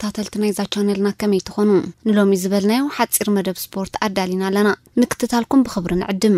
ተኸታተልቲ ናይዛ ቻነልና ከመይ ትኾኑ? ንሎሚ ዝበልናዮ ሓጺር መደብ ስፖርት ኣዳሊና ኣለና። ምክትታልኩም ብኽብሪ ንዕድም።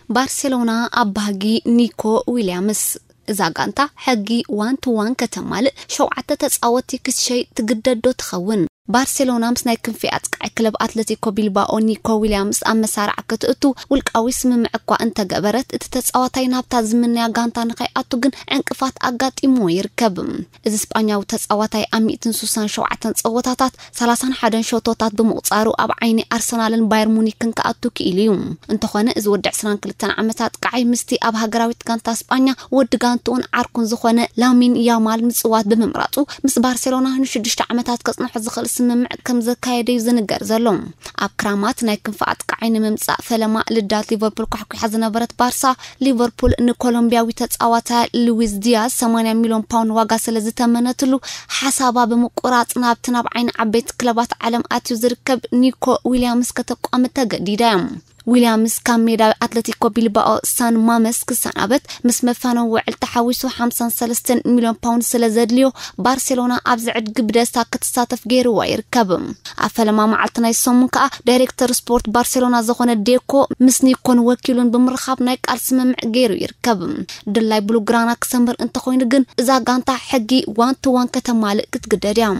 ባርሴሎና ኣብ ባህጊ ኒኮ ዊልያምስ። እዛ ጋንታ ሕጊ ዋን ቱ ዋን ከተማልእ ሸውዓተ ተጻወቲ ክትሸይ ትግደድ ዶ ትኸውን? ባርሴሎና ምስ ናይ ክንፊ ኣጥቃዒ ክለብ ኣትለቲኮ ቢልባኦ ኒኮ ዊልያምስ ኣብ መሳርዕ ክትእቱ ውልቃዊ ስምምዕ እኳ እንተገበረት፣ እቲ ተጻዋታይ ናብታ ዝምነያ ጋንታ ንኸይኣቱ ግን ዕንቅፋት ኣጋጢምዎ ይርከብ። እዚ ስጳኛዊ ተጻዋታይ ኣብ ሚእትን ሱሳን ሸውዓተን ጸወታታት ሰላሳን ሓደን ሸቶታት ብምቑጻሩ ኣብ ዓይኒ ኣርሰናልን ባየር ሙኒክን ክኣቱ ክኢሉ እዩ። እንተኾነ፣ እዚ ወዲ ዕስራን ክልተን ዓመት ኣጥቃዓይ ምስቲ ኣብ ሃገራዊት ጋንታ ስጳኛ ወዲ ጋንትኡን ዓርኩን ዝኾነ ላሚን ያማል ምጽዋት ብምምራጹ፣ ምስ ባርሴሎና ንሽዱሽተ ዓመታት ከጽንሖ ዝኽእል ስምምዕ ከም ዘካየደ እዩ ዝንገር ዘሎ። ኣብ ክራማት ናይ ክንፊ ኣጥቃዓይ ንምምጻእ ፈለማ ልዳት ሊቨርፑል ኳሕኲሓ ዝነበረት ባርሳ፣ ሊቨርፑል ንኮሎምቢያዊ ተጻዋታይ ሉዊስ ዲያዝ ሰማንያ ሚልዮን ፓውንድ ዋጋ ስለ ዝተመነትሉ፣ ሓሳባ ብምቁራጽ ናብቲ ናብ ዓይኒ ዓበይቲ ክለባት ዓለም ኣትዩ ዝርከብ ኒኮ ዊልያምስ ከተቋሚ ተገዲዳ እያ። ዊልያምስ ካብ ሜዳ ኣትለቲኮ ቢልባኦ ሳን ማመስ ክሰናበት ምስ መፋነዊ ውዕል ተሓዊሱ ሓምሳን ሰለስተን ሚልዮን ፓውንድ ስለ ዘድልዮ፣ ባርሴሎና ኣብዚ ዕድጊ ብደስታ ክትሳተፍ ገይርዋ ይርከብ። ኣብ ፈለማ መዓልቲ ናይ ሰሙን ከኣ ዳይሬክተር ስፖርት ባርሴሎና ዝኾነ ዴኮ ምስ ኒኮን ወኪሉን ብምርኻብ ናይ ቃል ስምምዕ ገይሩ ይርከብ። ድላይ ብሉግራና ክሰምር እንተኾይኑ ግን፣ እዛ ጋንታ ሕጊ ዋን ቱ ዋን ከተማልእ ክትግደድ እያ።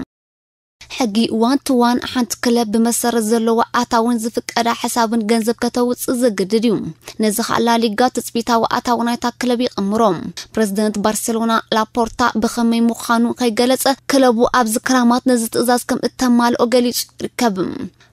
ሕጊ ዋን ቱ ዋን ሓንቲ ክለብ ብመሰረት ዘለዎ ኣታውን ዝፍቀዳ ሕሳብን ገንዘብ ከተውጽእ ዘግድድ እዩ። ነዚ ኸኣ ላሊጋ ትጽቢታዊ ኣታዊ ናይታ ክለብ ይቕምሮ። ፕረዚደንት ባርሴሎና ላፖርታ ብኸመይ ምዃኑ ከይገለጸ፣ ክለቡ ኣብዚ ክራማት ነዚ ትእዛዝ ከም እተማልኦ ገሊጹ ይርከብ።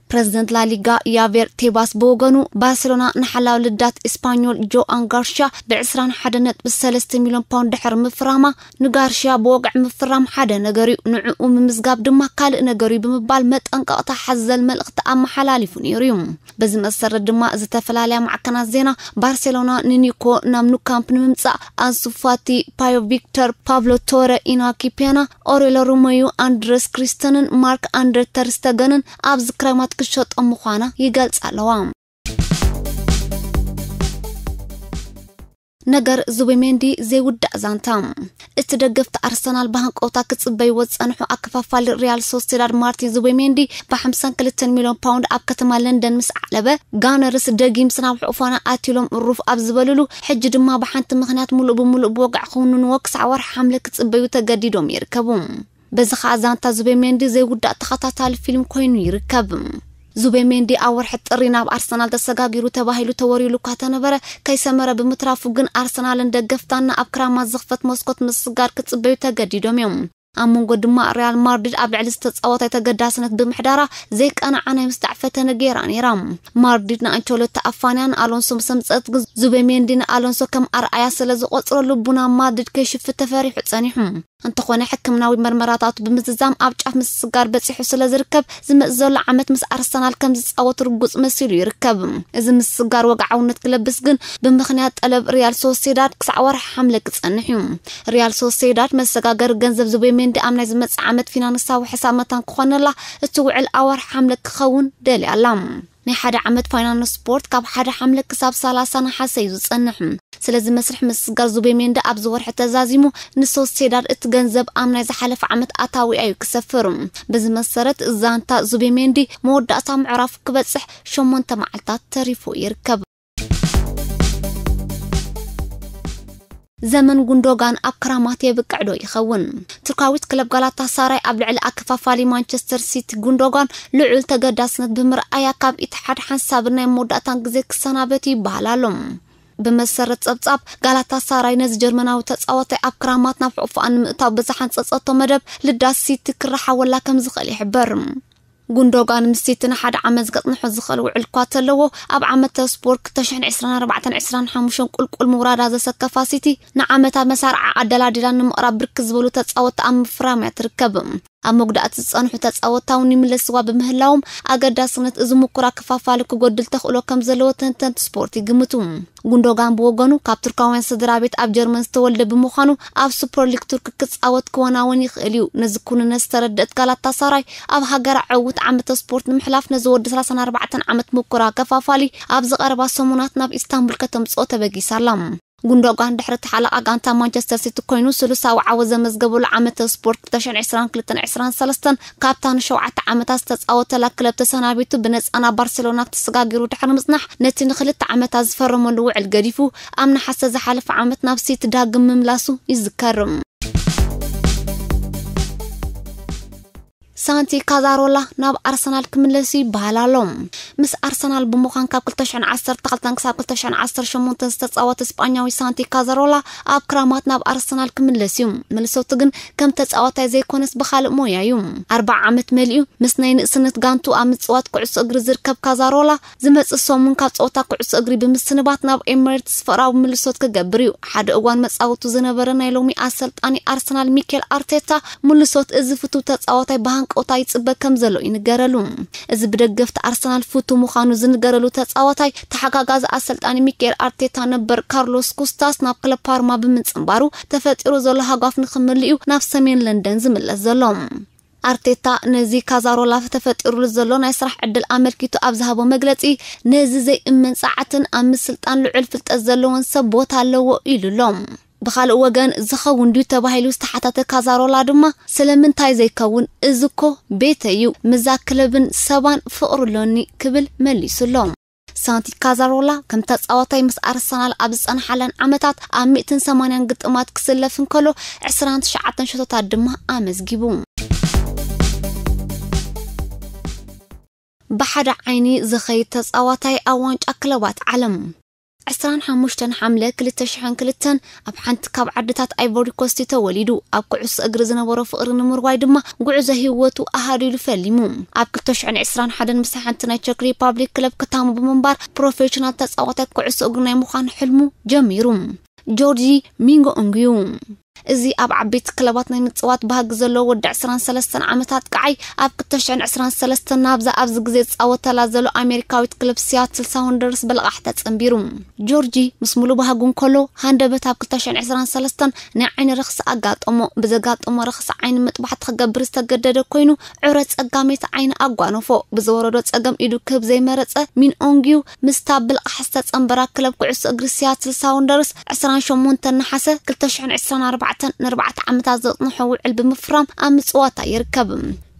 ፕረዚደንት ላሊጋ ያቬር ቴባስ ብወገኑ፣ ባርሴሎና ንሓላው ልዳት እስፓኞል ጆኣን ጋርሽያ ብዕስራን ሓደን ነጥቢ ሰለስተ ሚልዮን ፓውንድ ድሕሪ ምፍራማ፣ ንጋርሽያ ብወግዒ ምፍራም ሓደ ነገር እዩ፣ ንዕኡ ምምዝጋብ ድማ ካልእ ነገር እዩ ብምባል መጠንቀቕታ ሓዘል መልእኽቲ ኣመሓላሊፉ ነይሩ እዩ። በዚ መሰረት ድማ ዝተፈላለያ ማዕከናት ዜና፣ ባርሴሎና ንኒኮ ናብ ኑ ካምፕ ንምምጻእ ኣንሱ ፋቲ፣ ፓዮ ቪክተር፣ ፓብሎ ቶረ፣ ኢናኪ ፔና፣ ኦሬሎ ሮሜዮ፣ ኣንድረስ ክሪስተንን ማርክ ኣንደር ተርስተገንን ኣብዚ ክረማት ክሸጦም ምዃና ይገልጻ ኣለዋ። ነገር ዙቤሜንዲ ዘይውዳእ ዛንታ። እቲ ደገፍቲ ኣርሰናል ብሃንቀውታ ክጽበይዎ ዝጸንሑ ኣከፋፋሊ ሪያል ሶሴዳድ ማርቲን ዙቤሜንዲ ብ ሓምሳን ክልተን ሚልዮን ፓውንድ ኣብ ከተማ ለንደን ምስ ዓለበ፣ ጋነርስ ደጊምስ ናብ ሕቑፎና ኣትሎም ሩፍ ኣብ ዝበልሉ፣ ሕጂ ድማ ብሓንቲ ምኽንያት ሙሉእ ብሙሉእ ብወግዒ ክውንንዎ ክሳዕ ወርሒ ሓምለ ክጽበዩ ተገዲዶም ይርከቡ። በዚ ኸኣ ዛንታ ዙቤሜንዲ ዘይውዳእ ተኸታታሊ ፊልም ኮይኑ ይርከብ። ዙቤሜንዲ ኣብ ወርሒ ጥሪ ናብ ኣርሰናል ተሰጋጊሩ ተባሂሉ ተወሪሉ እኳ ተነበረ፣ ከይሰመረ ብምትራፉ ግን ኣርሰናልን ደገፍታን ኣብ ክራማት ዝኽፈት መስኮት ምስጋር ክጽበዩ ተገዲዶም እዮም። ኣብ መንጎ ድማ ሪያል ማድሪድ ኣብ ልዕሊ ዝተጻወታይ ተገዳስነት ብምሕዳራ ዘይቀናዓ ናይ ምስዳዕ ፈተነ ገይራ ነይራ። ማድሪድ ንኣንቸሎቲ ኣፋንያ ንኣሎንሶ ምስ ኣምጸት ግን ዙቤሜንዲ ንኣሎንሶ ከም ኣርኣያ ስለ ዝቖጽሮ ልቡ ናብ ማድሪድ ከይሽፍት ተፈሪሑ ጸኒሑ። እንተኾነ ሕክምናዊ መርመራታቱ ብምዝዛም ኣብ ጫፍ ምስስጋር በጺሑ ስለ ዝርከብ ዝመጽእ ዘሎ ዓመት ምስ ኣርሰናል ከም ዝጻወት ርጉጽ መሲሉ ይርከብ። እዚ ምስስጋር ወግዓውነት ክለብስ ግን ብምኽንያት ጠለብ ሪያል ሶሴዳድ ክሳዕ ወርሒ ሓምለ ክጸንሕ እዩ። ሪያል ሶሴዳድ መሰጋገሪ ገንዘብ ዙቤሜንዲ ኣብ ናይ ዝመጽእ ዓመት ፊናንሳዊ ሕሳብ መታን ክኾነላ እቲ ውዕል ኣብ ወርሒ ሓምለ ክኸውን ደልያ ኣላ። ናይ ሓደ ዓመት ፋይናንስ ስፖርት ካብ ሓደ ሓምለ ክሳብ ሰላሳ ነሓሰ እዩ ዝጸንሕ። ስለዚ መስርሕ ምስጋር ዙቤሜንዲ ኣብዚ ወርሒ ተዛዚሙ ንሶሴዳድ እቲ ገንዘብ ኣብ ናይ ዝሓለፈ ዓመት ኣታዊኣ እዩ ክሰፍር። በዚ መሰረት ዛንታ ዙቤሜንዲ መወዳእታ ምዕራፍ ክበጽሕ ሸሞንተ መዓልታት ተሪፉ ይርከብ። ዘመን ጉንዶጋን ኣብ ክራማት የብቅዕ ዶ ይኸውን? ቱርካዊት ክለብ ጋላታ ሳራይ ኣብ ልዕሊ ኣከፋፋሊ ማንቸስተር ሲቲ ጉንዶጋን ልዑል ተገዳስነት ብምርኣያ ካብ ኢትሓድ ሓንሳብን ናይ መወዳእታን ግዜ ክሰናበት ይበሃል ኣሎ። ብመሰረት ጸብጻብ፣ ጋላታ ሳራይ ነዚ ጀርመናዊ ተጻዋታይ ኣብ ክራማት ናብ ሕቑፎኣ ንምእታው ብዝሓንጸጸቶ መደብ ልዳት ሲቲ ክረሓወላ ከም ዝኽእል ይሕበር። ጉንዶጋን ምስ ሲቲ ንሓደ ዓመት ዝገጥንሖ ዝኽእል ውዕል እኳ ተለዎ፣ ኣብ ዓመተ ስፖርት ክልተ ሽሕን ዕስራን ኣርባዕተን ዕስራን ሓሙሽተን ቁልቁል ምውራዳ ዘሰከፋ ሲቲ፣ ንዓመታት መሳርዓ ኣደላዲላ ንምቕራብ ብርክት ዝበሉ ተጻወትቲ ኣብ ምፍራም እያ ትርከብ። ኣብ መጉዳእቲ ዝጸንሑ ተጻወትታ እውን ይምለስዋ ብምህላዎም፣ ኣገዳስነት እዚ ምኩራ ክፋፋሊ ክጎድል ተኽእሎ ከም ዘለዎ ተንተንቲ ስፖርት ይግምቱ። ጉንዶጋን ብወገኑ፣ ካብ ቱርካውያን ስድራ ቤት ኣብ ጀርመን ዝተወልደ ብምዃኑ፣ ኣብ ሱፐር ሊግ ቱርክ ክጻወት ክወናወን ይኽእል እዩ። ነዚ ኩንነት ዝተረድእት ጋላታሳራይ፣ ኣብ ሃገራ ዕዉት ዓመተ ስፖርት ንምሕላፍ ነዚ ወዲ ሰላሳን ኣርባዕተን ዓመት ምኩራ ከፋፋሊ፣ ኣብዚ ቀረባ ሰሙናት ናብ ኢስታንቡል ከተምጽኦ ተበጊሳ ኣላ። ጉንዶጋን ድሕሪ ተሓላቓ ጋንታ ማንቸስተር ሲቲ ኮይኑ፣ ስሉሳዊ ዓወት ዘመዝገበሉ ዓመተ ስፖርት ክልተ ሽሕን ዕስራን ክልተን ዕስራን ሰለስተን፣ ካብታ ንሸውዓተ ዓመታት ዝተጻወተላ ክለብ ተሰናቢቱ፣ ብነጻ ናብ ባርሴሎና ክትሰጋገሩ ድሕሪ ምጽናሕ፣ ነቲ ንኽልተ ዓመታት ዝፈረመሉ ውዕል ገዲፉ፣ ኣብ ነሓሰ ዝሓለፈ ዓመት ናብ ሲቲ ዳግም ምምላሱ ይዝከር። ሳንቲ ካዛሮላ ናብ ኣርሰናል ክምለስ ይበሃል ኣሎ። ምስ ኣርሰናል ብምዃን ካብ ክልተ ሽሕን ዓሰርተ ክልተን ክሳብ ክልተ ሽሕን ዓሰርተ ሸሞንተን ዝተጻወተ ስጳኛዊ ሳንቲ ካዛሮላ ኣብ ክራማት ናብ ኣርሰናል ክምለስ እዩ። ምልሶቱ ግን ከም ተጻዋታይ ዘይኮነስ ብኻልእ ሞያ እዩ። ኣርባዓ ዓመት መሊኡ ምስ ናይ ንእስነት ጋንቱ ኣብ ምጽዋት ኩዕሶ እግሪ ዝርከብ ካዛሮላ፣ ዝመጽእ ሰሙን ካብ ጸወታ ኩዕሶ እግሪ ብምስንባት ናብ ኤሚሬትስ ፍቕራዊ ምልሶት ክገብር እዩ። ሓደ እዋን መጻወቱ ዝነበረ ናይ ሎሚ ኣሰልጣኒ ኣርሰናል ሚኬል ኣርቴታ፣ ምልሶት እዚ ፍቱው ተጻዋታይ ብሃንቀውታ ይጽበ ከም ዘሎ ይንገረሉ። እዚ ብደገፍቲ ኣርሰናል ፍቱው ምዃኑ ዝንገረሉ ተጻዋታይ፣ ተሓጋጋዚ ኣሰልጣኒ ሚኬል ኣርቴታ ነበር ካርሎስ ኩስታስ ናብ ክለብ ፓርማ ብምጽንባሩ፣ ተፈጢሩ ዘሎ ሃጓፍ ንኽምልእ እዩ ናብ ሰሜን ለንደን ዝምለስ ዘሎ። ኣርቴታ ነዚ ካዛሮላ ተፈጢሩሉ ዘሎ ናይ ስራሕ ዕድል ኣመልኪቱ ኣብ ዝሃቦ መግለጺ፣ ነዚ ዘይእመን ጸዓትን ኣብ ምስልጣን ልዑል ፍልጠት ዘለዎን ሰብ ቦታ ኣለዎ ኢሉ ኣሎ። ብኻልእ ወገን፣ ዝኸውን ድዩ ተባሂሉ ዝተሓታተ ካዛሮላ ድማ፣ ስለምንታይ ዘይከውን? እዚ እኮ ቤተይ እዩ፣ ምዛ ክለብን ሰባን ፍቕሩ ኣሎኒ ክብል መሊሱ ኣሎ። ሳንቲ ካዛሮላ ከም ተጻዋታይ ምስ ኣርሰናል ኣብ ዝጸንሓለን ዓመታት ኣብ ሚእትን ሰማንያን ግጥማት ክስለፍ እንከሎ፣ ዕስራን ትሽዓተን ሸቶታት ድማ ኣመዝጊቡ። ብሓደ ዓይኒ ዝኸይድ ተጻዋታይ ኣብ ዋንጫ ክለባት ዓለም። ዕስራን ሓሙሽተን ሓምለ ክልተ ሽሕን ክልተን ኣብ ሓንቲ ካብ ዓድታት ኣይቮሪ ኮስት ተወሊዱ። ኣብ ኩዕሶ እግሪ ዝነበሮ ፍቕሪ ንምርዋይ ድማ ጉዕዞ ህይወቱ ኣሃዱ ኢሉ ፈሊሙ። ኣብ ክልተ ሽሕን ዕስራን ሓደን ምስ ሓንቲ ናይ ቸክ ሪፓብሊክ ክለብ ክታሙ ብምንባር ፕሮፌሽናል ተጻዋታይ ኩዕሶ እግሪ ናይ ምዃን ሕልሙ ጀሚሩ። ጆርጂ ሚንጎ እንግዩ። እዚ ኣብ ዓበይቲ ክለባት ናይ ምጽዋት ባህጊ ዘለዎ ወዲ ዕስራን ሰለስተን ዓመታት ቀዓይ፣ ኣብ ክልተ ሽሕን ዕስራን ሰለስተን ናብዛ ኣብዚ ግዜ ዝጻወተላ ዘሎ ኣሜሪካዊት ክለብ ሲያትል ሳውንደርስ ብልቓሕ ተጸንቢሩ። ጆርጂ ምስ ሙሉ ባህጉ እንከሎ፣ ሃንደበት ኣብ ክልተ ሽሕን ዕስራን ሰለስተን ናይ ዓይኒ ረኽሲ ኣጋጠሞ። ብዘጋጠሞ ረኽሲ ዓይኒ መጥባሕቲ ክገብር ዝተገደደ ኮይኑ፣ ዕረ ጸጋመይቲ ዓይኒ ኣጓነፎ። ብዝወረዶ ጸገም ኢዱ ክህብ ዘይመረጸ ሚን ኦንግዩ፣ ምስታ ብልቓሕ ዝተጸንበራ ክለብ ኩዕሶ እግሪ ሲያትል ሳውንደርስ፣ ዕስራን ሸሞንተን ነሓሰ ክልተ ሽሕን ዕስራን ኣርባዕተን ንኣርባዕተ ዓመታት ዘጽንሖ ውዕል ብምፍራም ኣብ ምጽዋታ ይርከብ።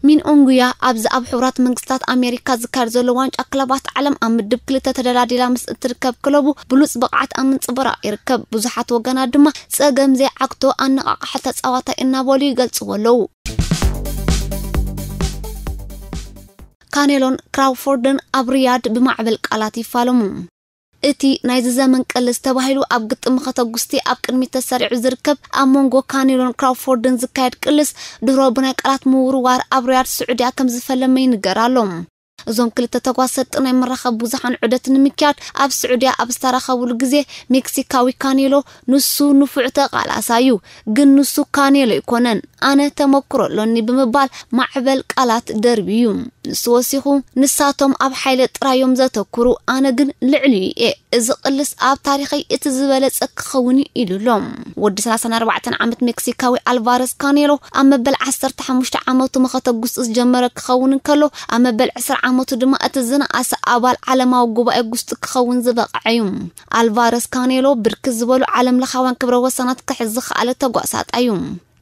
ሚን ኦንጉያ ኣብዚ ኣብ ሕቡራት መንግስታት ኣሜሪካ ዝካየድ ዘሎ ዋንጫ ክለባት ዓለም ኣብ ምድብ ክልተ ተደላዲላ ምስ እትርከብ ክለቡ ብሉጽ ብቕዓት ኣብ ምንጽብራቕ ይርከብ። ብዙሓት ወገናት ድማ ጸገም ዘይዓግቶ ኣነቓቓሒ ተጻዋታይ እናበሉ ይገልጽዎ ኣለዉ። ካኔሎን ክራውፎርድን ኣብ ሪያድ ብማዕበል ቃላት ይፋለሙ። እቲ ናይዚ ዘመን ቅልስ ተባሂሉ ኣብ ግጥም መኸተ ጉስቲ ኣብ ቅድሚት ተሰሪዑ ዝርከብ ኣብ መንጎ ካኔሎን ክራውፎርድን ዝካየድ ቅልስ፣ ድሮ ብናይ ቃላት ምውርዋር ኣብ ሪያድ ስዑድያ ከም ዝፈለመ ይንገር ኣሎ። እዞም ክልተ ተጓሰጥቲ ናይ መራኸቢ ብዙሓን ዑደት ንምክያድ ኣብ ስዑድያ ኣብ ዝተራኸብሉ ግዜ፣ ሜክሲካዊ ካኔሎ፣ "ንሱ ንፉዕ ተቓላሳይ እዩ፣ ግን ንሱ ካኔሎ ኣይኮነን፣ ኣነ ተመክሮ ኣሎኒ" ብምባል ማዕበል ቃላት ደርብዩ እዩ። ንሱ ወሲኹ፣ "ንሳቶም ኣብ ሓይሊ ጥራይ እዮም ዘተኩሩ፣ ኣነ ግን ልዕሊኡ እየ። እዚ ቅልስ ኣብ ታሪኸይ እቲ ዝበለጸ ክኸውን እዩ" ኢሉ ኣሎ። ወዲ ሰላሳን ኣርባዕተን ዓመት ሜክሲካዊ ኣልቫረስ ካኔሎ፣ ኣብ መበል ዓሰርተ ሓሙሽተ ዓመቱ መኸተ ጉስጢ ዝጀመረ ክኸውን እንከሎ፣ ኣብ መበል ዕስራ ዓመቱ ድማ እቲ ዝነኣሰ ኣባል ዓለማዊ ጉባኤ ጉስጢ ክኸውን ዝበቕዐ እዩ። ኣልቫረስ ካኔሎ ብርክት ዝበሉ ዓለም ለኻውያን ክብረ ወሰናት ክሕዝ ዝኸኣለ ተጓሳጣይ እዩ።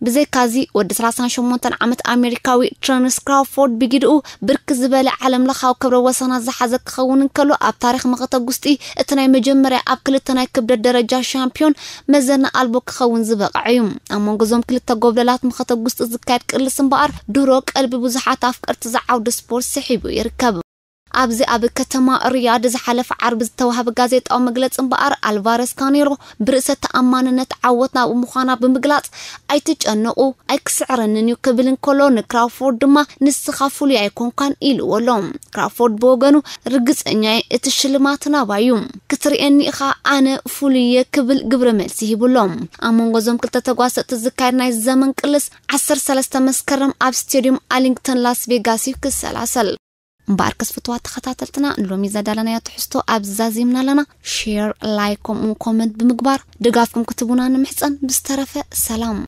ብዘይካዚ፣ ወዲ ሰላሳን ሸሞንተን ዓመት ኣሜሪካዊ ትረንስ ክራውፎርድ ብጊድኡ ብርክት ዝበለ ዓለም ለኻዊ ክብረ ወሰናት ዝሓዘ ክኸውን እንከሎ፣ ኣብ ታሪኽ መኸተ ጉስጢ እቲ ናይ መጀመርያ ኣብ ክልተ ናይ ክብደት ደረጃ ሻምፒዮን መዘና ኣልቦ ክኸውን ዝበቕዐ እዩ። ኣብ መንጎ እዞም ክልተ ጎብለላት መኸተ ጉስጢ ዝካየድ ቅልስ እምበኣር፣ ድሮ ቀልቢ ብዙሓት ኣፍቀርቲ ዝዓውዲ ስፖርት ስሒቡ ይርከብ። ኣብዚ ኣብ ከተማ ሪያድ ዝሓለፈ ዓርቢ ዝተዋህበ ጋዜጣዊ መግለጺ እምበኣር፣ ኣልቫረስ ካኔሮ ብርእሰ ተኣማንነት ዓወት ናብኡ ምዃና ብምግላጽ፣ "ኣይትጨነቑ፣ ኣይክስዕረንን እዩ" ክብል እንከሎ፣ ንክራውፎርድ ድማ "ንስኻ ፍሉይ ኣይኮንካን" ኢልዎ ኣሎ። ክራውፎርድ ብወገኑ፣ "ርግጸኛ እየ፣ እቲ ሽልማት ናባይ እዩ። ክትርእየኒ ኢኻ፣ ኣነ ፍሉይ እየ" ክብል ግብረ መልሲ ሂቡ ኣሎ። ኣብ መንጎ እዞም ክልተ ተጓሰጥቲ ዝካየድ ናይ ዘመን ቅልስ፣ ዓሰርተ ሰለስተ መስከረም ኣብ ስቴድዩም ኣሊንግተን ላስ ቬጋስ እዩ ክሰላሰል። እምበኣር ክስፍትዋ ተኸታተልትና፣ ንሎሚ ዘዳለናዮ ትሕዝቶ ኣብ ዛዚምና ኣለና። ሼር፣ ላይክ፣ ከምኡ ኮመንት ብምግባር ድጋፍኩም ክትቡና ንምሕጸን። ብዝተረፈ ሰላም።